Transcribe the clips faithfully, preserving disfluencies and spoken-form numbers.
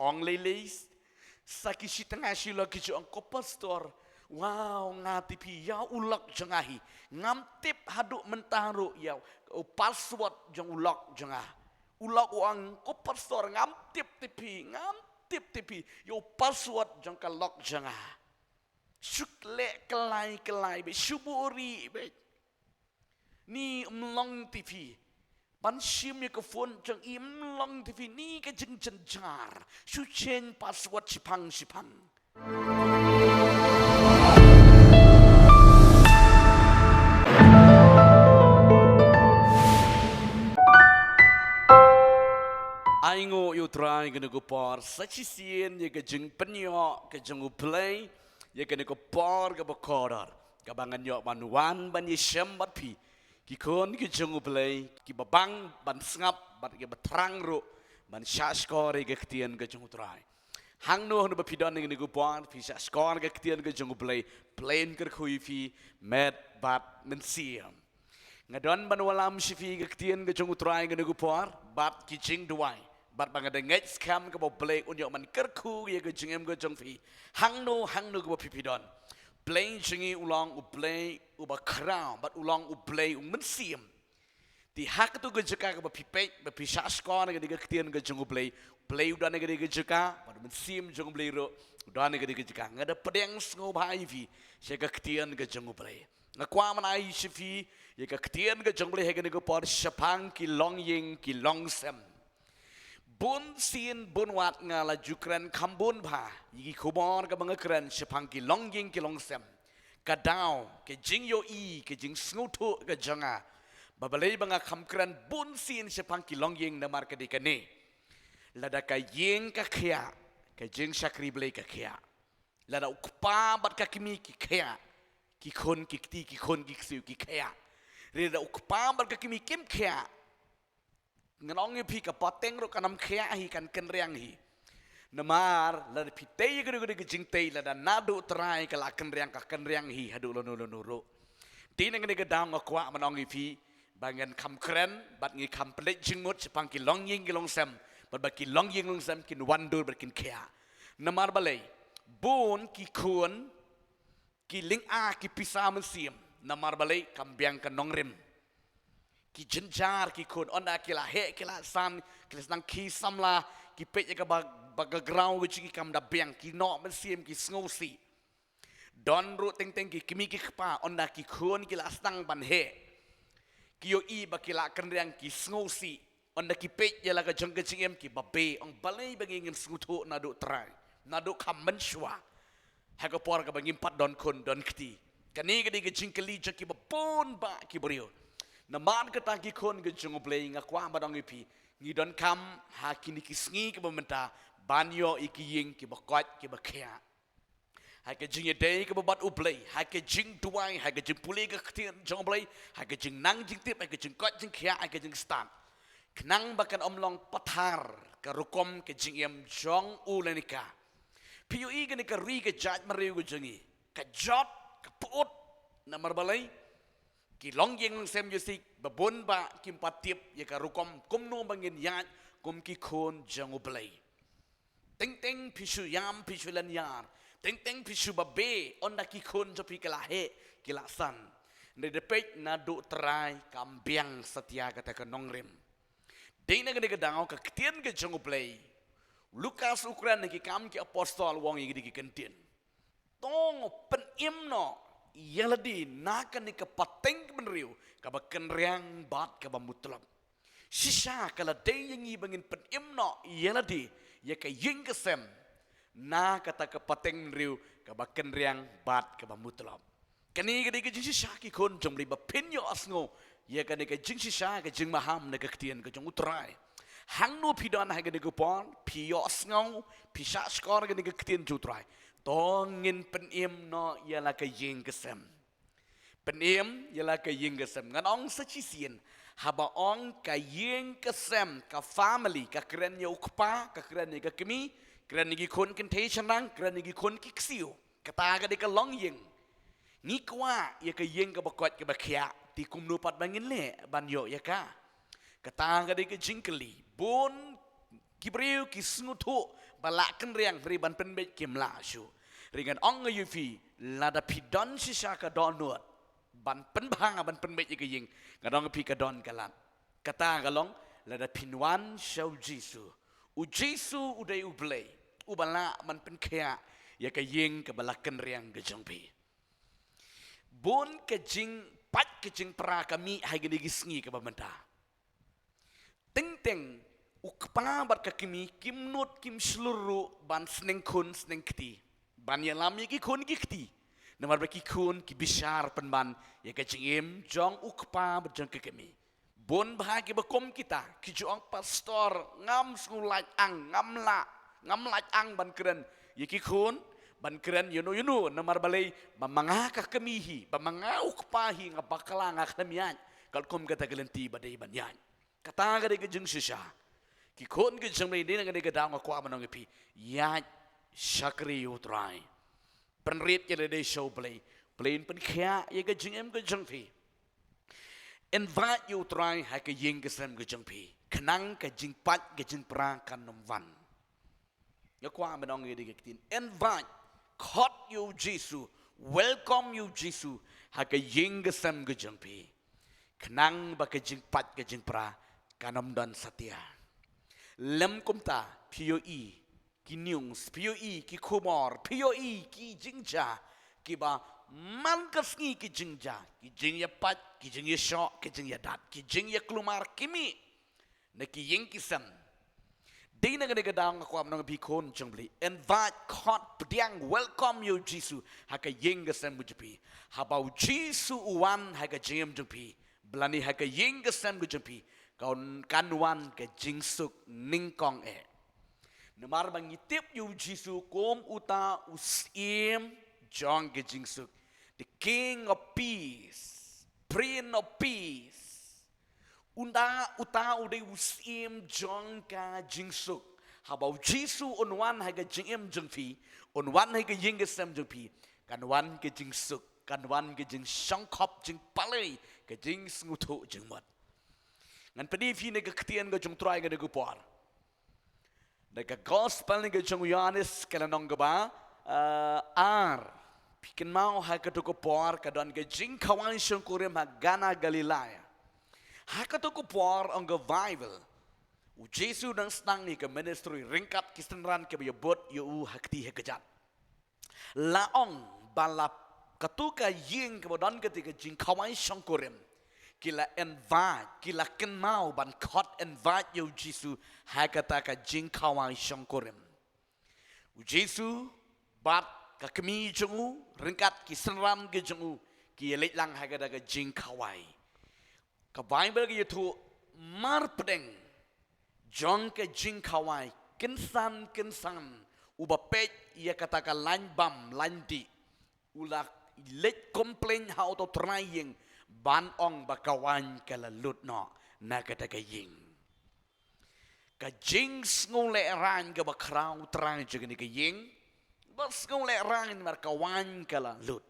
ong lei lei, sa ki shi tnga shi lok ki ju ong, ko pastor, wow, nga te phi ïa u lok jong nga hi, ngam tip haduh mynta ruh ïa u password jong u lok jong nga. U lok u ong, ko pastor, ngam tip te phi, ngam tip te phi ïa u password jong ka lok jong nga. Shu leh kyllai kyllai beit, shu buh rieh beit. Ni, ym long te phi ban shim ïa ka phone jong i, ym long te phi, ni ka jingjynjar. Shu change password shiphang shiphang. Ai nguh ïa U Trai kane ka por, sa shisien ïa ka jingpynïoh ka jong U Blei ïa kane ka por kaba kordor, kaba ngan ïoh ban wan ban ïashem bad phi, ki khun ki jong U Blei, kiba bang ban sngap bad kiba thrang ruh ban shahshkor ïa ka ktien ka jong U Trai. Hangno hangno ba phi don ïa kane ka por, phi shahshkor ïa ka ktien ka jong U Blei, U Blei un kyrkhu ïa phi met bad mynsiem. Nga don ban wallam sha phi ïa ka ktien ka jong U Trai ïa kane ka por, bad ki jingduwai, bad ba nga da ngeit skhem kaba U Blei un ïoh ban kyrkhu ïa ka jingim ka jong phi hangno hangno kaba phi phi don. U Blei jong ngi u long U Blei uba khraw, bad u long U Blei u mynsiem. Te ha katto ka jaka kaba phi peit, ba phi shahshkor ïa kane ka ktien ka jong U Blei, U Blei u don ïa kane ka jaka, bad u mynsiem jong U Blei ruh u don ïa kane ka jaka. Nga da pdiang sngewbha ïa phi sha ka ktien ka jong U Blei. Nga kwah ban ai sha phi ïa ka ktien ka jong U Blei ha kane ka por shaphang ki longïing ki longsem. Bun sien bun wat nga la ju kren kham bun bha ïa ki khubor kaba nga kren shaphang ki longïing ki longsem. Ka daw, ka jingïohi, ka jingsngewthuh ka jong nga, ba balei ba nga kham kren bun sien shaphang ki longïing, namar ka dei kane. Lada ka ïing ka khiah, ka jingshakri Blei ka khiah. Lada u kpa bad ka kmie ki khiah, ki khun ki kti, ki khun ki ksiew ki khiah. Lada u kpa bad ka kmie kim khiah, ngan ong ïa phi, ka pateng ruh kan ym khiah hi, kan kynriang hi. Namar lada phi tei ïa ka ruh ka jingtei, lada naduh trai ka la kynriang, ka kynriang hi haduh lano lano ruh. Te na kane ka daw nga kwah ban ong ïa phi ba ngan kham kren bad ngi kham pynleit jingmut shaphang ki longïing ki longsem, bad ba ki longïing longsem kin wandur bad kin khiah. Namar balei? Bun ki khun ki lynga ki pisa mynsiem, namar balei? Kam biang ka nongrim. Ki jynjar ki khun, ynda ki la heh ki la san, ki la sdang khie samla, ki peit ïa kaba, ba ka graw ka jong ki kam da biang, ki noh mynsiem, ki sngewsih. Don ruh teng teng ki kmie ki kpa, ynda ki khun ki la sdang ban heh, ki ïohi ba ki la kynriang, ki sngewsih. Ynda ki peit ïa la ka jong ka jingim, ki babe, ong balei ba ngi ngim sngewthuh naduh trai, naduh kham mynshuwa, ha ka por kaba ngim pat don khun don kti. Kane ka dei ka jingkylli jong kiba bun bah ki briew. Namar kata ki khun ki jong U Blei, nga kwah ban ong ïa phi, ngi donkam ha kine ki sngi kiba mynta ban ïoh ïa ki ïing kiba koit kiba khiah. Ha ka jingïadei kaba bad U Blei, ha ka jingduwai, ha ka jingpule ka ktien jong U Blei, ha ka jingnang jingtip, ha ka jingkoit jingkhiah, ha ka jingstad. Khnang ba kan ym long pathar ka rukom ka jingim jong u lane ka. Phi ïohi kane ka ri ka jaitbynriew ka jong ngi, ka jot, ka put, namar balei? Ki longïing longsem ïohsngew ba bun bah kim pat tip ïa ka rukom kumno ba ngin ïaid kum ki khun jong U Blei. Teng teng phi shu ïam, phi shu lynñiar. Teng teng phi shu babe, ynda ki khun jong phi ki la heh, ki la san. Hynrei da peit naduh trai kam biang satia kata ka nongrim. Dei na kane ka daw ka ktien ka jong U Blei, Lukas u kren ha Ki Kam ki Apostol u ong ïa kine ki kyntien. To pynim noh ïa lade na kane ka pateng ka bynriew kaba kynriang bad kaba mutlop. Shisha ka la dei ïa ngi ba ngin pynim noh ïa lade, ïa ka ïing ka sem, na kata ka pateng bynriew kaba kynriang bad kaba mutlop. Kane ka dei ka jingshisha ki khun jong U Blei ba phin ïohsngew ïa kane ka jingshisha ka jingmaham na ka ktien ka jong U Trai. Hangno phi don ha kane ka por, phi ïohsngew, phi shahshkor kane ka ktien jong U Trai. To ngin pynim noh ïa la ka ïing ka sem. Pynim ïa la ka ïing ka sem. Ngan ong sa shisien, haba ong ka ïing ka sem, ka family, ka kren ïa u kpa, ka kren ïa ka kmie, kren ïa ki khun kynthei shynrang, kren ïa ki khun ki ksiew. Kata ka dei ka longïing. Ngi kwah ïa ka ïing kaba koit kaba khiah, te kumno pat ba ngin leh ban ïoh ïa ka? Kata ka dei ka jingkylli. Bun Ki briew ki sngewthuh ba lah kynriang, hynrei ban pynbeit kim lah shuh. Hynrei ngan ong ïa phi, lada phi don shisha ka dohnud ban pynbha, ban pynbeit ïa ka ïing, ngan ong ïa phi ka don ka lad. Kata ka long, lada phin wan sha U Jisu. U Jisu u dei U Blei uba lah ban pynkhiah ïa ka ïing kaba la kynriang ka jong phi. Bun ka jingpait ka jingpra ka mih ha kine ki sngi kaba mynta. Teng teng u kpa bad ka kmie kim nud kim shlur ruh ban sneng khun sneng kti, ban ïalam ïa ki khun ki kti. Namar ba ki khun ki bishar pynban ïa ka jingim jong u kpa bad jong ka kmie. Bun bha kiba kum kita, ki ju ong, "Pastor, ngam sngew lait ang, ngam lah, ngam lait ang ban kren ïa ki khun, ban kren ïano ïano, namar balei, ba ma nga ka kmie hi, ba ma nga u kpa hi, nga bakla, nga khlem ïaid katkum kata ka lynti ba dei ban ïaid." Kata ka dei ka jingshisha. Ki khun ki jong U Blei, dei na kane ka daw nga kwah ban ong ïa phi, ïaid shakri ïa U Trai. Pynrit ïa lade sha U Blei, U Blei un pynkhiah ïa ka jingim ka jong phi. Invite ïa U Trai ha ka ïing ka sem ka jong phi, khnang ka jingpait ka jingpra kan ym wan. Nga kwah ban ong ïa kane ka ktien, invite, khot ïa U Jisu, welcome ïa U Jisu ha ka ïing ka sem ka jong phi, khnang ba ka jingpait ka jingpra kan ym don satia. Lym kumta, phi ïohi ki news, phi ïohi ki khubor, phi ïohi ki jingjia kiba man ka sngi, ki jingjia, ki jingïapait, ki jingïashoh, ki jingïadat, ki jingïakulmar ki mih na ki ïing ki sem. Dei na kane ka daw nga kwah ban ong ïa phi khun jong U Blei, invite, khot, pdiang, welcome ïa U Jisu ha ka ïing ka sem ka jong phi. Haba U Jisu u wan ha ka jingim jong phi, lane ha ka ïing ka sem ka jong phi, kan, kan wan ka jingsuk nyngkong eh. Namar ba ngi tip ïa U Jisu kum uta u Syiem jong ka jingsuk, the King of Peace, Prince of Peace. Uta, uta u dei u Syiem jong ka jingsuk. Haba U Jisu un wan ha ka jingim jong phi, un wan ha ka ïing ka sem jong phi, kan wan ka jingsuk, kan wan ka jingshongkhop, jingpalei, ka jingsngewthuh jingmut. Ngan pyni ïa phi na ka ktien ka jong U Trai ha kane ka por. Na ka Gospel na ka jong u Ïoannis, ka lynnong kaba, eh, ar. Phi kynmaw, ha kato ka por ka don ka jingkhawai shongkurim ha Kana Galilea. Ha kato ka por, ong ka Baibl, U Jisu u dang sdang ïa ka ministry ryngkat ki synran kiba ïabud ïa u ha kti ha kjat. La ong ba la, kato ka ïing kaba don kata ka jingkhawai shongkurim, ki la invite, ki la kynmaw ban khot, invite ïa U Jisu ha kata ka jingkhawai shongkurim. U Jisu bad ka kmie jong u ryngkat ki synran ki jong u, ki ïaleit lang ha kata ka jingkhawai. Ka Baibl ka ïathuh, marpdeng jong ka jingkhawai, kynsan kynsan uba peit ïa kata ka lain bam lain dih, u la leit complain ha uto u trai ïing ban ong ba ka waiñ ka la lut noh na kata ka ïing. Ka jingsngewlehraiñ kaba khraw u trai jong kane ka ïing, ba sngewlehraiñ namar ka waiñ ka la lut.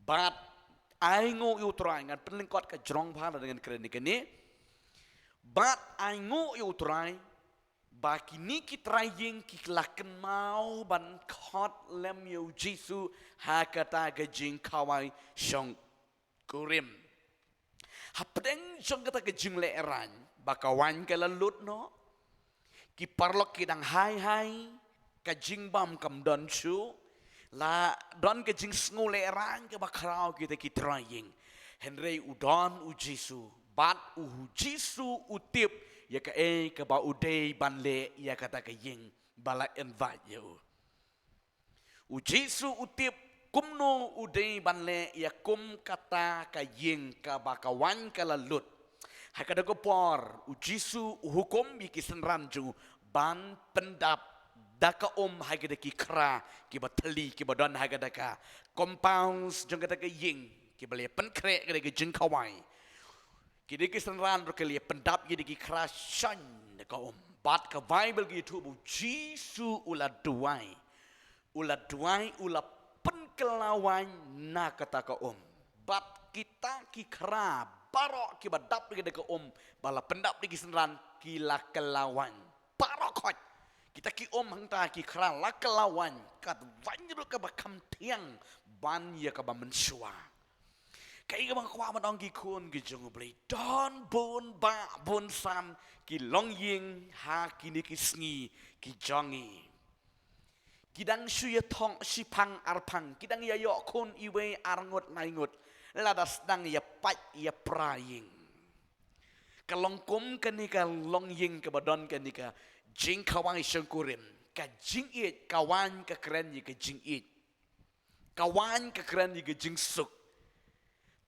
Bad ainguh ïa U Trai, ngan pynlyngkot ka jrong bha lada ngan kren ïa kane. Bad ainguh ïa U Trai ba kine ki trai ïing ki la kynmaw ban khot lem ïa U Jisu ha kata ka jingkhawai shongkurim. Hapdeng jong kata ka jinglehraiñ ba ka waiñ ka la lut noh, ki paralok ki dang hai hai, ka jingbam kam don shuh, la don ka jingsngewlehraiñ kaba khraw kita ki trai ïing. Hynrei u don U Jisu, bad U Jisu u tip ïa kaei kaba u dei ban leh ïa kata ka ïing ba la invite ïa u. U Jisu u tip kumno u dei ban leh ïa kum kata ka ïing kaba ka waiñ ka la lut. Ha kata ka por U Jisu u hukum ïa ki synran jong u ban pyndap da ka um ha kita ki khra kiba thylli kiba don ha kata ka compounds jong kata ka ïing, kiba la pynkhreh kata ka jingkhawai. Kita ki synran ruh ki la pyndap ïa kita ki khra shaiñ da ka um. Bad ka Baibl ka ïathuh ba U Jisu u la duwai. U la duwai, u la pynkylla waiñ na kata ka um. Bad kita ki khra baroh kiba dap da kata ka um ba la pyndap da ki synran ki la kylla waiñ. Kita ki um hangta ki khra la ka la waiñ, ka waiñ ruh kaba kham thiang ban ïa kaba mynshuwa. Kaei kaba nga kwah ban ong ki khun ki jong U Blei, don bun bah bun san ki longïing ha kine ki sngi ki jong ngi. Ki dang shu ïa thok shiphang arphang, ki dang ïa ïoh khun iwei arngut laingut, lada sdang ïa pait ïa pra ïing. Ka long kum kane ka longïing kaba don kane ka jingkhawai shongkurim, ka jingïeit, ka waiñ ka kren ïa ka jingïeit, ka waiñ ka kren ïa ka jingsuk.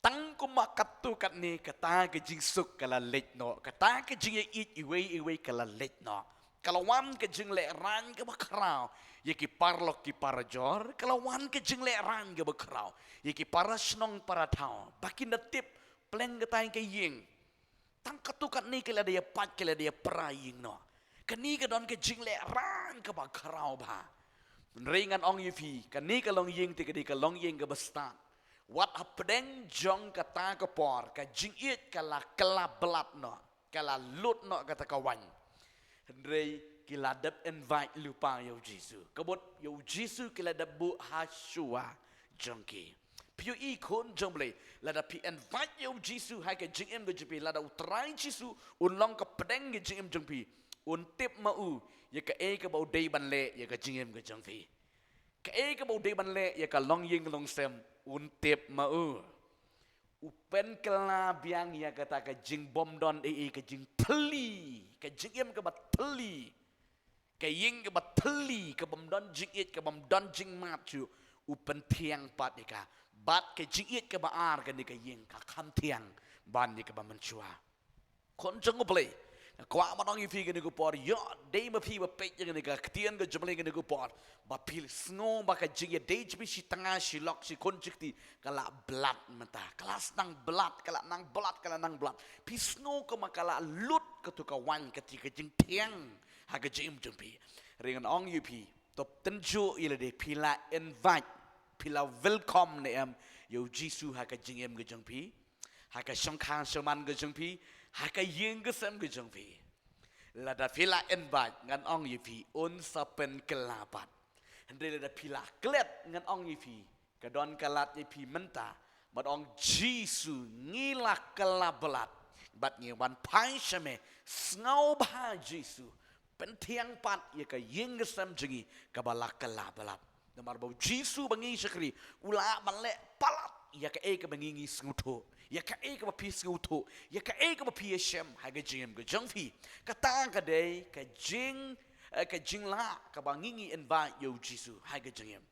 Tang kumba katto katne kata ka jingsuk ka la leit noh, kata ka jingïeit iwei iwei ka la leit noh. Ka la wan ka jinglehrain kaba khraw ïa ki paralok ki parajor, ka la wan ka jinglehrain kaba khraw ïa ki parashnong parathaw, ba kin da tip pleng katai ka ïing. Tang katto katne ka la da ïa pait, ka la da ïa pra ïing noh. Kane ka don ka jinglehrain kaba khraw bha. Hynrei ngan ong ïa phi, kane ka longïing te ka dei ka longïing kaba stad. Wat hapdeng jong kata ka por, ka jingïeit ka la kylla blat noh, ka la lut noh kata ka waiñ. Hynrei ki la dep invite lypa ïa U Jisu. Ka mut ïa U Jisu ki la dep buh ha shuwa jong ki. Phi ïohi khun jong U Blei, lada phi invite ïa U Jisu ha ka jingim ka jong phi, lada U Trai Jisu un long ka pdeng ka jingim jong phi, un tip ma u ïa kaei kaba u dei ban leh ïa ka jingim ka jong phi. Kaei kaba u dei ban leh ïa ka longïing longsem, un tip ma u. U pynkylla biang ïa kata ka jingbymdon ei ei, ka jingthylli, ka jingim kaba thylli, ka ïing kaba thylli, ka bym don jingïeit, ka bym don jingmap shuh, u pynthiang pat ïa ka. Bad ka jingïeit kaba ar, kane ka ïing ka kham thiang ban ïa kaba mynshuwa. Khun jong U Blei, nga kwah ban ong ïa phi kane ka por, ïoh dei ma phi ba peit ïa kane ka ktien ka jong U Blei kane ka por, ba phi sngew ba ka jingïadei jong phi shi tnga shi lok shi khun shi kti ka la blat mynta, ka la sdang blat, ka la nang blat, ka la nang blat. Phi sngew kumba ka la lut kato ka waiñ, kata ka jingthiang ha ka jingim jong phi. Hynrei ngan ong ïa phi, to tynjuh ïa lade, phi la invite, phi la welcome ne em ïa U Jisu ha ka jingim ka jong phi, ha ka shongkha shongman ka jong phi, ha ka ïing ka sem ka jong phi? Lada phi la invite, ngan ong ïa phi, un sa pynkylla pat. Hynrei lada phi la klet, ngan ong ïa phi, ka don ka lad ïa phi mynta ban ong, Jisu, ngi la kylla blat bad ngi wan phai sha me. Sngewbha Jisu, pynthiang pat ïa ka ïing ka sem jong ngi kaba la kylla blat. Namar ba U Jisu ba ngi shakri, u lah ban leh palat ïa kaei kaba ngi ngi sngewthuh, ïa kaei kaba phi sngewthuh, ïa kaei kaba phi ïashem ha ka jingim ka jong phi. Kata ka dei ka jing, eh, ka jinglah kaba ngi ngi invite ïa U Jisu ha ka jingim.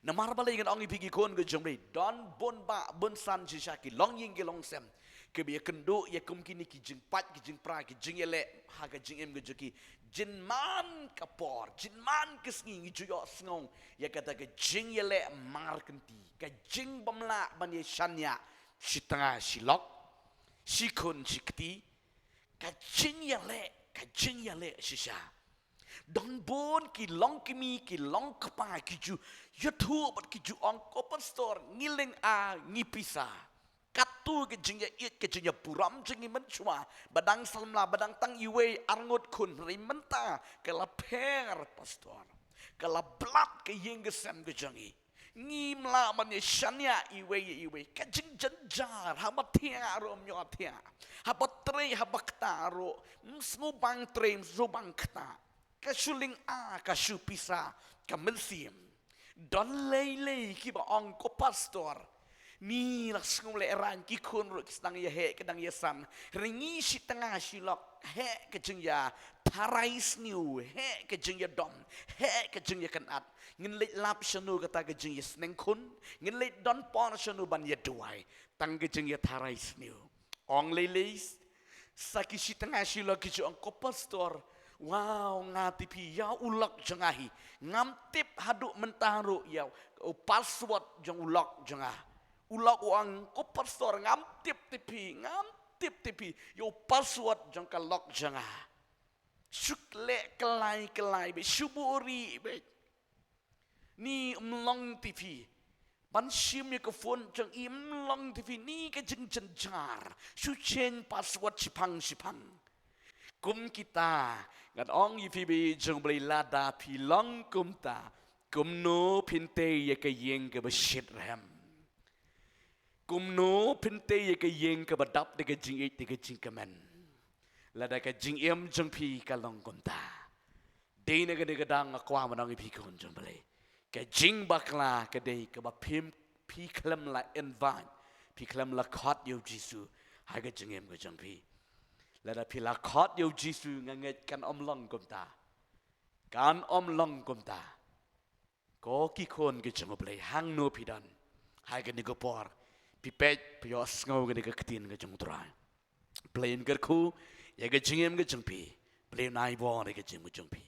Namar balei ngan ong ïa phi ki khun ka jong U Blei, don bun bah bun san shisha ki longïing ki longsem kiba ïakynduh ïa kum kine ki jingpait, ki jingpra, ki jingïaleh ha ka jingim ka jong ki. Jynman ka por, jynman ka sngi ngi ju ïohsngew ïa kata ka jingïaleh markynti, ka jingbymlah ban ïashaniah shi tnga shi lok, shi khun shi kti, ka jingïaleh, ka jingïaleh shisha. Don bun ki longkmie, ki longkpa, ki ju ïathuh bad ki ju ong, ko pastor, ngi lyngba ngi pisa. Katto ka jingïaieit, ka jingïaburom jong ngi mynshuwa, ba dang samla, ba dang tang iwei arngut khun, hynrei mynta ka la pher, pastor. Ka la blat ka ïing ka sem ka jong ngi. Ngim lah ban ïashaniah iwei ïa iwei. Ka jingjynjar, haba thiah ruh ym ïoh thiah, haba trei haba ktah ruh ym sngewbang trei, ym sngewbang ktah. Ka shu lyngba, ka shu pisa, ka mynsiem. Don lei lei kiba ong, ko pastor, ngi la sngewlehraiñ, ki khun ruh ki sdang ïaheh, ki dang ïasan. Hynrei ngi shi tnga shi lok, heh ka jingïatharai sniew, heh ka jingïadom, heh ka jingïakynad. Ngin leit lap shano kata ka jingïasneng khun, ngin leit don por shano ban ïaduwai. Tang ka jingïatharai sniew. Ong lei lei, sa ki shi tnga shi lok ki ju ong, ko pastor, wow, nga te phi ïa u lok jong nga hi. Ngam tip haduh mynta ruh ïa u password jong u lok jong nga. U lok u ong, ko pastor, ngam tip te phi, ngam tip te phi ïa u password jong ka lok jong nga. Shu leh kyllai kyllai beit, shu buhrieh beit. Ngi ym long te phi ban shim ïa ka phone jong ngi, ym long te phi, ngi ka jingjynjar. Shu change password shiphang shiphang. Kum kita, ngan ong ïa phi ba ïeit jong U Blei, lada phi long kumta, kumno phin tei ïa ka ïing kaba shit rhem? Kumno phin tei ïa ka ïing kaba dap da ka jingïeit da ka jingkmen, lada ka jingim jong phi ka long kumta? Dei na kane ka daw nga kwah ban ong ïa phi khun jong U Blei, ka jingbakla ka dei kaba phim, phi khlem la invite, phi khlem la khot ïa U Jisu ha ka jingim ka jong phi. Lada phi la khot ïa U Jisu, nga ngeit kan ym long kumta. Kan ym long kumta. Ko ki khun ki jong U Blei, hangno phi don ha kane ka por, phi peit, phi ïohsngew kane ka ktien ka jong U Trai. Blei un kyrkhu ïa ka jingim ka jong phi. Blei un ai bor ïa ka jingim ka jong phi.